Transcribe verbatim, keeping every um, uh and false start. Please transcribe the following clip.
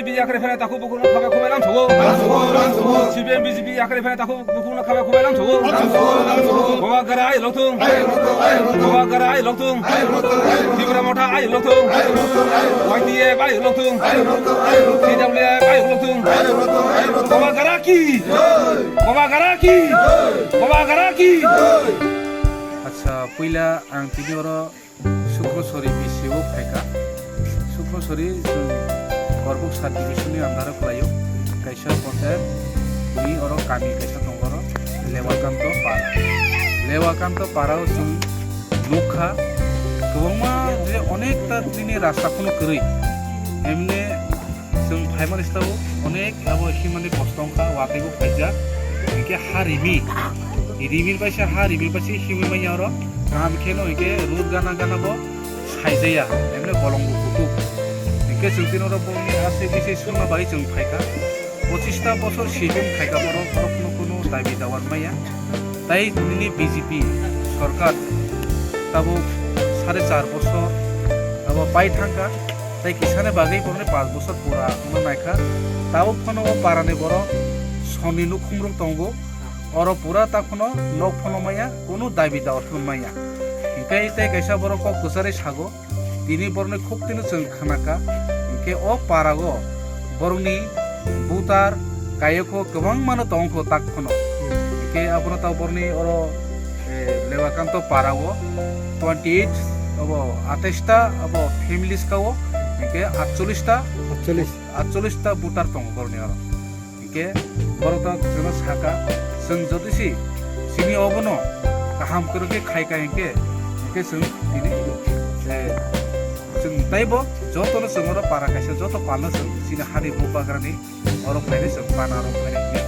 B J P yakarwi phainai takhuk bukhukno khabai khubai lamsogo. C P M B J P yakarwi phainai takhuk bukhukno khabai khubai lamsogo. Boba gra ai lokthung. Boba gra ai lokthung. Tipra Motha ai lokthung. Y T F ai lokthung. T W F ai lokthung. Boba gra ki. Boba gra ki. Boba gra ki. Acha, puila ang tini oro Sukrosori B C O phaikha. Sukrosori chwng Korbuk sub division ni under o khlaio. Kaisa panchayat ni oro kami kaisa tongo oro Lewakanto Para. Lewakanto Para o chwng nukha kwbangma je onek ta nini rasta phano kwrwi. Emne Chwng phaimani sabo onek abo himani kosto wngkha, watwi bo phaijak. Hinkhe ha rimi, rimi bai se ha rimi bai se himwi manya oro. Kaham kheno hinkhe road gana gana bo saijaya, emne bolong bo kutuk. Hinkhe chwng tini oro bongni aswk bising sungna bai chwng phaikha. Pochista bosor sijung phaikha borok, borok no kunu dabi dawar maya. Tai nini B J P sorkar tabuk sare char bosor abo pai thangkha, tai kisani bagwi borokni panch bosor pura wngna naikha. Tabuk phano o parani borok sonni nukhungrok tongo, oro pura ta phano nok phano maya, kunu dabi dawar phano maya. Hinkhe tai kaisa borok kok kwcharwi sago, tini borokni khuktino chwng khnakha, hinkhe o parao borokni butar kayokho kwbangmano tongkho tak phano. Hinkhe abono ta borokni oro, eh, Lewakanto parao twenty eight abo atais ta abo families kao, hinkhe atchollish ta, atchollish. Atchollish ta butar tongo borokni oro. Hinkhe borok ta chwngno saka, chwng jodi si chini obono kaham kwrwngkhe khaika hinkhe, hinkhe chwng tini, eh, chwng taibo jotono chwng oro para kaisa joto palno chwng chini hani bubagrani oro phainai chwng pana oro phainai.